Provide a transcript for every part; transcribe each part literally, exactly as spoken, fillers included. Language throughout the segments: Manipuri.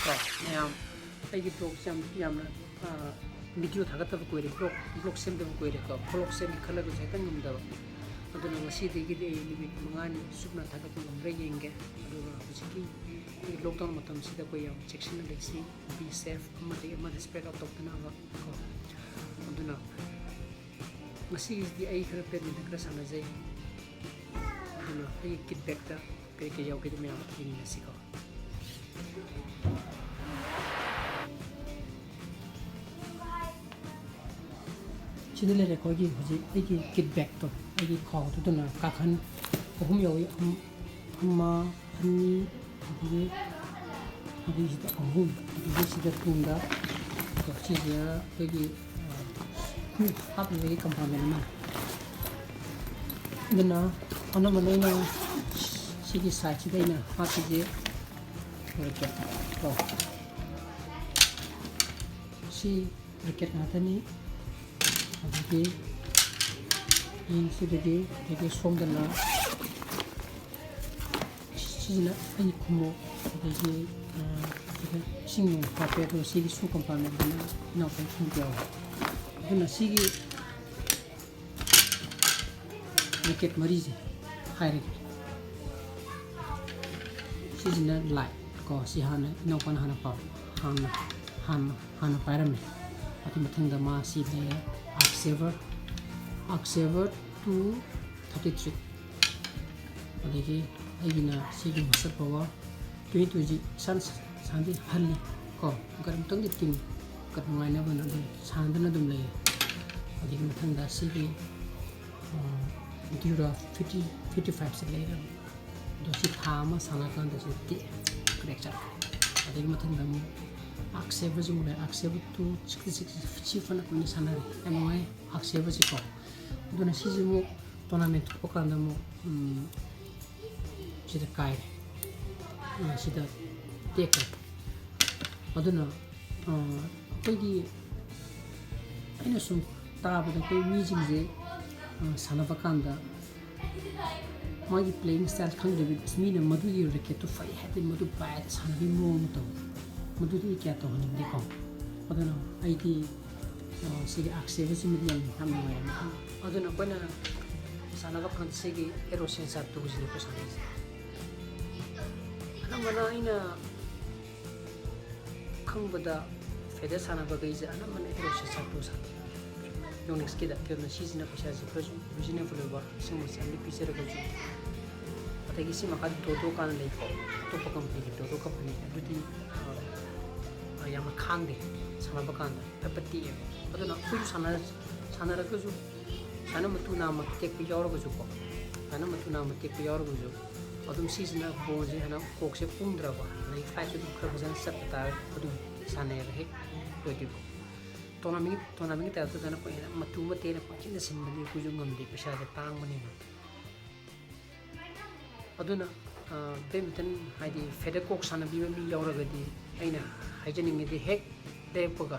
ꯀꯣ ꯃꯌꯥꯝ, ꯑꯩꯒꯤ vlogꯁꯦ ꯌꯥꯝ, ꯌꯥꯝꯅ, ꯑ, video ꯊꯥꯒꯠꯇꯕ ꯀꯨꯏꯔꯦ, vlog, vlog ꯁꯦꯝꯗꯕ ꯀꯨꯏꯔꯦꯀꯣ, vlog ꯁꯦꯝꯒꯦ ꯈꯜꯂꯒꯁꯨ ꯍꯦꯛꯇ ꯉꯝꯗꯕ꯫ ꯑꯗꯨꯅ ꯉꯁꯤꯗꯒꯤꯗꯤ ꯑꯩ ꯅꯨꯃꯤꯠ ꯃꯉꯥꯅꯤ ꯆꯨꯞꯅ ꯊꯥꯒꯠꯄ ꯉꯝꯕ꯭ꯔꯥ ꯌꯦꯡꯒꯦ꯫ ꯑꯗꯨꯒ ꯍꯧꯖꯤꯛꯀꯤ ꯑꯩꯈꯣꯏꯒꯤ lockdown ꯃꯇꯝꯁꯤꯗ ꯑꯩꯈꯣꯏ ꯌꯥꯝ ꯆꯦꯛꯁꯤꯟꯅ ꯂꯩꯁꯤ, be safe, ꯑꯃꯗꯒꯤ ꯑꯃꯗ spread out ꯇꯧꯗꯅꯕ ꯀꯣ꯫ ꯑꯗꯨꯅ ꯉꯁꯤꯒꯤꯁꯤꯗꯤ ꯑꯩ ꯈꯔ badminton ꯈꯔ ꯁꯥꯟꯅꯖꯩ꯫ ꯑꯗꯨꯅ ꯑꯩꯒꯤ kit bagꯇ ꯀꯔꯤ ꯀꯔꯤ ꯌꯥꯎꯒꯦꯗꯣ ꯃꯌꯥꯝ ꯌꯦꯡꯃꯤꯟꯅꯁꯤꯀꯣ꯫ ꯁꯤꯗ ꯂꯩꯔꯦ ꯑꯩꯈꯣꯏꯒꯤ ꯍꯧꯖꯤꯛ ꯑꯩꯒꯤ kit bagꯇꯣ, ꯑꯩꯒꯤ ꯈꯥꯎꯗꯨꯗꯅ ꯀꯥꯈꯟ ꯑꯍꯨꯝ ꯌꯥꯎꯏ꯫ ꯑꯍꯨꯝ, ꯑꯃ, ꯑꯅꯤ, ꯑꯗꯒꯤ, ꯑꯗꯒꯤ ꯁꯤꯗ ꯑꯍꯨꯝ, ꯑꯗꯒꯤ ꯁꯤꯗ ꯇꯨꯡꯗ, ꯀꯣ, ꯁꯤꯁꯦ ꯑꯩꯈꯣꯏꯒꯤ, ꯑ, ꯈꯣꯡꯎꯞ ꯍꯥꯞꯅꯕꯒꯤ compartment ꯑꯃ꯫ ꯑꯗꯨꯅ ꯑꯅꯝꯕꯅ ꯑꯩꯅ ꯁꯤꯒꯤ sideꯁꯤꯗ ꯑꯩꯅ ꯍꯥꯞꯄꯤꯁꯦ racket ꯀꯣ꯫ ꯁꯤ racket ꯉꯥꯛꯇꯅꯤ꯫ ꯑꯗꯒꯤ ꯁꯤꯗꯒꯤ, ꯑꯗꯒꯤ ꯁꯣꯝꯗꯅ ꯁꯤꯁꯤꯅ ꯑꯩꯒꯤ ꯈꯣꯡꯎꯞ, ꯑꯗꯒꯤ, ꯑ, ꯁꯤꯗ ꯏꯁꯤꯡ ꯅꯨꯡ ꯍꯥꯞꯄꯦ꯫ ꯑꯗꯨꯒ ꯁꯤꯒꯤ shoe compartmentꯇꯅ ꯏꯅꯥꯎꯄꯥꯒꯤ ꯈꯣꯡꯎꯞ ꯌꯥꯎꯔꯦ꯫ ꯑꯗꯨꯅ ꯁꯤꯒꯤ racket ꯃꯔꯤꯁꯦ ꯍꯥꯏꯔꯒꯦ꯫ ꯁꯤꯁꯤꯅ light ꯀꯣ, ꯁꯤ ꯍꯥꯟꯅ ꯏꯅꯥꯎꯄꯥꯅ ꯍꯥꯟꯅ ꯄꯥ-, ꯍꯥꯟꯅ, ꯍꯥꯟꯅ, ꯍꯥꯟꯅ ꯄꯥꯏꯔꯝꯃꯦ꯫ ꯑꯗꯨ ꯃꯊꯪꯗ ꯃꯥ ꯁꯤ ꯂꯩꯔꯦ, Arc Saver, Arc Saver two thirty three꯫ ꯑꯗꯒꯤ ꯑꯩꯒꯤꯅ ꯁꯤꯒꯤ Master Power twenty two G ꯏꯁꯥꯅ ꯁꯥꯟꯅꯗꯤ ꯍꯜꯂꯤ ꯀꯣ, ꯒꯠ ꯑꯃꯨꯛꯇꯪꯗꯤ ꯇꯤꯡꯉꯤ, ꯒꯠ ꯅꯨꯡꯉꯥꯏꯅꯕꯅ ꯑꯗꯨꯝ ꯁꯥꯟꯅꯗꯅ ꯑꯗꯨꯝ ꯂꯩꯌꯦ꯫ ꯑꯗꯒꯤ ꯃꯊꯪꯗ ꯁꯤꯒꯤ, ꯑ, Dura fifty, fifty fiveꯁꯦ ꯂꯩꯔꯦ꯫ ꯑꯗꯣ ꯁꯤ ꯊꯥ ꯑꯃ ꯁꯥꯟꯅꯀꯥꯟꯗ ꯁꯤ ꯇꯦꯛꯑꯦ, crack ꯆꯠꯂꯦ꯫ ꯑꯗꯒꯤ ꯃꯊꯪꯗ ꯑꯃꯨꯛ Arc Saverꯁꯤ ꯑꯃꯨꯛ ꯂꯩꯔꯦ, Arc Saver two sixty six, ꯁꯤ ꯐꯅ ꯀꯨꯏꯅ ꯁꯥꯟꯅꯔꯦ, ꯌꯥꯝ ꯅꯨꯡꯉꯥꯏ Arc Saverꯁꯤꯀꯣ꯫ ꯑꯗꯨꯅ ꯁꯤꯁꯤ ꯑꯃꯨꯛ tournament ꯊꯣꯛꯄ ꯀꯥꯟꯗ ꯑꯃꯨꯛ, ꯎꯝ, ꯁꯤꯗ ꯀꯥꯏꯔꯦ, ꯑ, ꯁꯤꯗ ꯇꯦꯛꯈ꯭ꯔꯦ꯫ ꯑꯗꯨꯅ, ꯑ, ꯑꯩꯈꯣꯏꯒꯤ, ꯑꯩꯅ ꯁꯨꯝ ꯇꯥꯕꯗ ꯑꯩꯈꯣꯏ ꯃꯤꯁꯤꯡꯁꯦ, ꯑ, ꯁꯥꯟꯅꯕ ꯀꯥꯟꯗ ꯃꯥꯒꯤ playing style ꯈꯪꯗꯕꯤ, ꯑꯁ, ꯃꯤꯅ ꯃꯗꯨꯒꯤ racketꯇꯨ ꯐꯩ ꯍꯥꯏꯗꯤ ꯃꯗꯨ ꯄꯥꯏꯔꯒ ꯁꯥꯟꯅꯕꯒꯤ ꯃꯑꯣꯡ ꯑꯃ ꯇꯧꯋꯤ꯫ ꯃꯗꯨꯗꯤ ꯑꯩ ꯀꯌꯥ ꯇꯧꯍꯟꯅꯤꯡꯗꯦꯀꯣ꯫ ꯑꯗꯨꯅ ꯑꯩꯗꯤ, ꯑ, ꯁꯤꯒꯤ ꯑꯥꯔꯛꯁꯦꯒꯁꯤ ꯃꯤꯠꯌꯦꯡ ꯌꯥꯝ ꯅꯨꯡꯉꯥꯏꯔꯦ꯫ ꯑꯗꯨꯅ ꯑꯩꯈꯣꯏꯅ ꯁꯥꯟꯅꯕ ꯀꯥꯟꯗ ꯁꯤꯒꯤ ꯑꯦꯔꯣ ꯁꯦꯟꯁꯥ ꯇꯨꯁꯤꯅꯦꯀꯣ ꯁꯥꯟꯅꯩꯁꯦ꯫ ꯑꯅꯝꯕꯅ ꯑꯩꯅ ꯈꯪꯕꯗ ꯐꯦꯗꯔ ꯁꯥꯟꯅꯕꯈꯩꯁꯦ ꯑꯅꯝꯕꯅ ꯑꯦꯔꯣ ꯁꯦꯟꯁꯥ ꯇꯨ ꯁꯥꯟꯅꯩ꯫ ꯌꯣꯅꯤꯛꯁꯀꯤꯗ꯫ ꯑꯗꯨꯅ ꯁꯤꯁꯤꯅ ꯄꯩꯁꯥꯁꯦ ꯈꯔꯁꯨ ꯔꯤꯖꯅꯦꯕꯜ ꯑꯣꯏꯕ, ꯂꯤꯁꯤꯡ ꯑꯃ ꯆꯥꯝꯃꯔꯤ ꯄꯤꯖꯔꯒꯁꯨ꯫ ꯑꯗꯒꯤ ꯁꯤ ꯃꯈꯥ ꯗꯣꯗꯣ ꯀꯥꯟꯅ ꯂꯩꯀꯣ, ꯑꯇꯣꯞꯄ ꯀꯝꯄꯅꯤꯒꯤ ꯗꯣꯗꯣ ꯀꯝꯄꯅꯤ꯫ ꯑꯗꯨꯗꯤ, ꯑ, ꯌꯥꯝꯅ ꯈꯥꯡꯗꯦ ꯁꯥꯟꯅꯕ ꯀꯥꯟꯗ꯫ ꯍꯥꯏꯐꯦꯠ ꯇꯦꯛꯑꯦꯕ꯫ ꯑꯗꯨꯅ ꯑꯩꯈꯣꯏꯁꯨ ꯁꯥꯟꯅ-, ꯁꯥꯟꯅꯔꯒꯁꯨ, ꯁꯨꯃꯥꯏꯅ ꯃꯇꯨ ꯅꯥꯝꯃ ꯇꯦꯛꯄ ꯌꯥꯎꯔꯒꯁꯨꯀꯣ, ꯁꯨꯃꯥꯏꯅ ꯃꯇꯨ ꯅꯥꯝꯃ ꯇꯦꯛꯄ ꯌꯥꯎꯔꯒꯁꯨ, ꯑꯗꯨꯝ ꯁꯤꯁꯤꯅ ꯕꯣꯜꯁꯦ ꯍꯥꯟꯅ ꯀꯣꯛꯁꯦ ꯎꯪꯗ꯭ꯔꯕ, ꯑꯗꯩ ꯐ꯭ꯂꯥꯏꯠꯁꯨ ꯑꯗꯨꯝ ꯈꯔ ꯐꯖꯅ ꯆꯠꯄ ꯇꯥꯔꯒꯗꯤ ꯑꯗꯨꯝ ꯁꯥꯟꯅꯩꯑꯕ ꯍꯦꯛ ꯂꯣꯏꯗ꯭ꯔꯤꯕ꯫ ꯇꯣꯔꯅꯥꯃꯦꯟ, ꯇꯣꯔꯅꯥꯃꯦꯟꯒꯤ ꯇꯥꯏꯞꯇ ꯇꯧꯗꯅ ꯑꯩꯈꯣꯏꯅ ꯃꯇꯨ ꯑꯃ ꯇꯦꯛꯅ ꯄꯪꯁꯤꯟꯗ ꯁꯤꯟꯕꯗꯤ ꯑꯩꯈꯣꯏꯁꯨ ꯉꯝꯗꯦ, ꯄꯩꯁꯥꯁꯦ ꯇꯥꯡꯕꯅꯤꯅ꯫ ꯑꯗꯨꯅ, ꯑ, ꯕꯦꯗꯃꯤꯟꯇꯟ ꯍꯥꯏꯗꯤ ꯐꯦꯗꯔ ꯀꯣꯛ ꯁꯥꯟꯅꯕꯤꯕ ꯃꯤ ꯌꯥꯎꯔꯒꯗꯤ ꯑꯩꯅ ꯍꯥꯏꯖꯅꯤꯡꯉꯤꯗꯤ ꯍꯦꯛ ꯂꯩꯔꯛꯄꯒ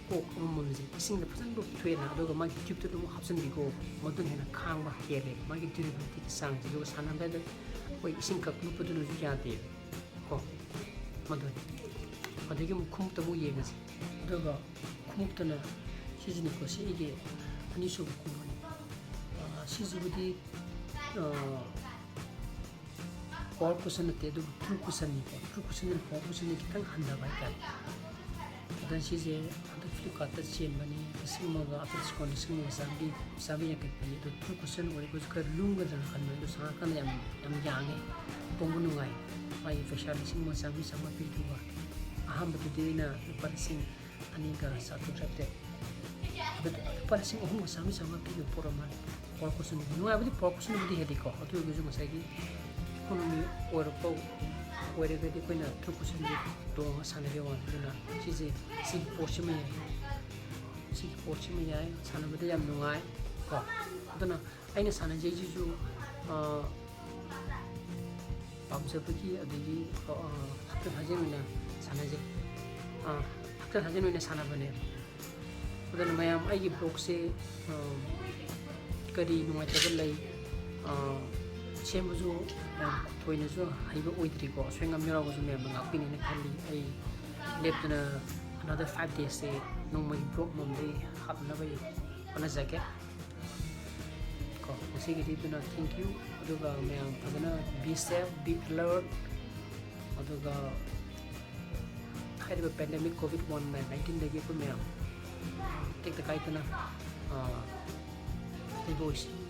ꯀꯣꯛ ꯑꯃꯃꯝꯁꯦ ꯏꯁꯤꯡꯗ ꯐꯖꯅ ꯂꯨꯞꯊꯣꯛꯑꯦꯅ, ꯑꯗꯨꯒ ꯃꯥꯒꯤ ꯇ꯭ꯌꯨꯕꯇ ꯑꯗꯨꯝ ꯍꯥꯞꯆꯤꯟꯕꯤꯀꯣ꯫ ꯃꯗꯨꯅ ꯍꯦꯟꯅ ꯈꯥꯡꯕ ꯍꯦꯜꯂꯦ, ꯃꯥꯒꯤ ꯗ꯭ꯌꯨꯔꯦꯕꯤꯂꯤꯇꯤꯒꯤ ꯆꯥꯡꯁꯦ꯫ ꯑꯗꯨꯒ ꯁꯥꯟꯅꯕꯗ ꯑꯩꯈꯣꯏ ꯏꯁꯤꯡ ꯈꯛ ꯂꯨꯞꯄꯗꯨꯅꯁꯨ ꯌꯥꯗꯦꯕ ꯀꯣ꯫ ꯃꯗꯨꯅꯤ꯫ ꯑꯗꯒꯤ ꯑꯃꯨꯛ ꯈꯣꯡꯎꯞꯇ ꯑꯃꯨꯛ ꯌꯦꯡꯉꯁꯤ꯫ ꯑꯗꯨꯒ ꯈꯣꯡꯎꯞꯇꯅ ꯁꯤꯁꯤꯅꯤꯀꯣ, ꯁꯤ ꯑꯩꯒꯤ ꯑꯅꯤꯁꯨꯕ ꯈꯣꯡꯎꯞꯅꯤ꯫ ꯑ, ꯁꯤꯁꯤꯕꯨꯗꯤ, ꯑ, ꯄꯋꯥꯔ ꯀꯨꯁꯟ ꯅꯠꯇꯦ, ꯑꯗꯨꯕꯨ ꯇ꯭ꯔꯨ ꯀꯨꯁꯟꯅꯤꯀꯣ꯫ ꯇ꯭ꯔꯨ ꯀꯨꯁꯟꯅ ꯄꯋꯥꯔ ꯀꯨꯁꯟꯗꯤ ꯈꯤꯇꯪ ꯍꯟꯊꯕ ꯍꯥꯏꯇꯥꯔꯦ꯫ ꯑꯗ ꯁꯤꯁꯦ ꯍꯟꯗꯛ ꯐ꯭ꯂꯤꯞꯀꯥꯔꯠꯇ ꯆꯦꯟꯕꯅꯤ, ꯂꯤꯁꯤꯡ ꯑꯃꯒ, ꯑꯥꯐꯇꯔ ꯗꯤꯁꯀꯥꯎꯟ ꯂꯤꯁꯤꯡ ꯑꯃꯒ ꯆꯥꯝꯃꯔꯤ, ꯆꯥꯝꯃꯔꯤ ꯌꯥꯡꯈꯩ ꯄꯤ꯫ ꯑꯗꯣ ꯇ꯭ꯔꯨ ꯀꯨꯁꯟ ꯑꯣꯏꯔꯒꯁꯨ ꯈꯔ ꯂꯨꯝꯒꯗ꯭ꯔꯥ ꯈꯟꯕ, ꯑꯗꯣ ꯁꯥꯔꯀꯥꯟꯗ ꯌꯥꯝ, ꯌꯥꯝ ꯌꯥꯡꯉꯦ, ꯇꯣꯡꯕ ꯅꯨꯡꯉꯥꯏ꯫ ꯃꯥꯒꯤ ꯄꯩꯁꯥ ꯂꯤꯁꯤꯡ ꯑꯃ ꯆꯥꯝꯃꯔꯤ ꯆꯥꯝꯃꯉꯥ ꯄꯤꯗꯨꯒ ꯑꯍꯥꯟꯕꯗꯨꯗꯤ ꯑꯩꯅ ꯂꯨꯄꯥ ꯂꯤꯁꯤꯡ ꯑꯅꯤꯒ ꯆꯥꯇ꯭ꯔꯨꯛ ꯆꯥꯇ꯭ꯔꯦꯠ꯫ ꯑꯗꯨ ꯂꯨꯄꯥ ꯂꯤꯁꯤꯡ ꯑꯍꯨꯝꯒ ꯆꯥꯝꯃꯔꯤ ꯆꯥꯝꯃꯉꯥ ꯄꯤꯕ ꯄꯣꯠ ꯑꯃ꯫ ꯄꯋꯥꯔ ꯀꯨꯁꯟ ꯅꯨꯡꯉꯥꯏꯕꯗꯤ ꯄꯋꯥꯔ ꯀꯨꯁꯟꯕꯨꯗꯤ ꯍꯦꯜꯂꯤꯀꯣ, ꯑꯗꯨ ꯑꯣꯏꯔꯒꯁꯨ ꯉꯁꯥꯏꯒꯤ ꯏꯀꯣꯅꯣꯃꯤ ꯑꯣꯏꯔꯛꯄ ꯑꯣꯏꯔꯒꯗꯤ ꯑꯩꯈꯣꯏꯅ ꯇ꯭ꯔꯨ ꯀꯨꯁꯟꯁꯦ ꯇꯣꯡꯉꯒ ꯁꯥꯟꯅꯕ ꯋꯥꯅꯤ꯫ ꯑꯗꯨꯅ ꯁꯤꯁꯦ, ꯁꯤꯒꯤ ꯄꯣꯠꯁꯤꯃ ꯌꯥꯏ, ꯁꯤꯒꯤ ꯄꯣꯠꯁꯤꯃ ꯌꯥꯏ, ꯁꯥꯟꯅꯕꯗ ꯌꯥꯝ ꯅꯨꯡꯉꯥꯏ ꯀꯣ꯫ ꯑꯗꯨꯅ ꯑꯩꯅ ꯁꯥꯟꯅꯖꯩꯁꯤꯁꯨ, ꯑ, ꯄꯥꯝꯖꯕꯒꯤ, ꯑꯗꯒꯤ, ꯑ, ꯍꯛꯆꯥꯡ ꯁꯥꯖꯦꯜ ꯑꯣꯏꯅ ꯁꯥꯟꯅꯖꯩ꯫ ꯑ, ꯍꯛꯆꯥꯡ ꯁꯥꯖꯦꯜ ꯑꯣꯏꯅ ꯁꯥꯟꯅꯕꯅꯦ꯫ ꯑꯗꯨꯅ ꯃꯌꯥꯝ ꯑꯩꯒꯤ ꯕ꯭ꯂꯣꯒꯁꯦ, ꯑ, ꯀꯔꯤ ꯅꯨꯡꯉꯥꯏꯇꯕ ꯂꯩ, ꯑ, ꯁꯦꯝꯕꯁꯨ ꯌꯥꯝ ꯊꯣꯏꯅꯁꯨ ꯍꯩꯕ ꯑꯣꯏꯗ꯭ꯔꯤꯀꯣ, ꯑꯁꯣꯏ ꯑꯉꯥꯝ ꯌꯥꯎꯔꯒꯁꯨ ꯃꯌꯥꯝꯅ ꯉꯥꯛꯄꯤꯅꯤꯅ ꯈꯜꯂꯤ꯫ ꯑꯩ ꯂꯦꯞꯇꯅ another five days ꯁꯦ ꯅꯣꯡꯃꯒꯤ vlog ꯑꯃꯃꯝꯗꯤ ꯍꯥꯞꯅꯕ ꯑꯩ ꯍꯣꯠꯅꯖꯒꯦ꯫ ꯀꯣ, ꯉꯁꯤꯒꯤꯗꯤ ꯑꯗꯨꯅ thank you꯫ ꯑꯗꯨꯒ ꯃꯌꯥꯝ ꯐꯖꯅ be safe, be alert꯫ ꯑꯗꯨꯒ ꯍꯥꯏꯔꯤꯕ pandemic COVID one nineteen ꯗꯒꯤ ꯑꯩꯈꯣꯏ ꯃꯌꯥꯝ ꯇꯦꯛꯇ ꯀꯥꯏꯗꯅ, ꯑ, ꯂꯩꯕ ꯑꯣꯏꯁꯤ꯫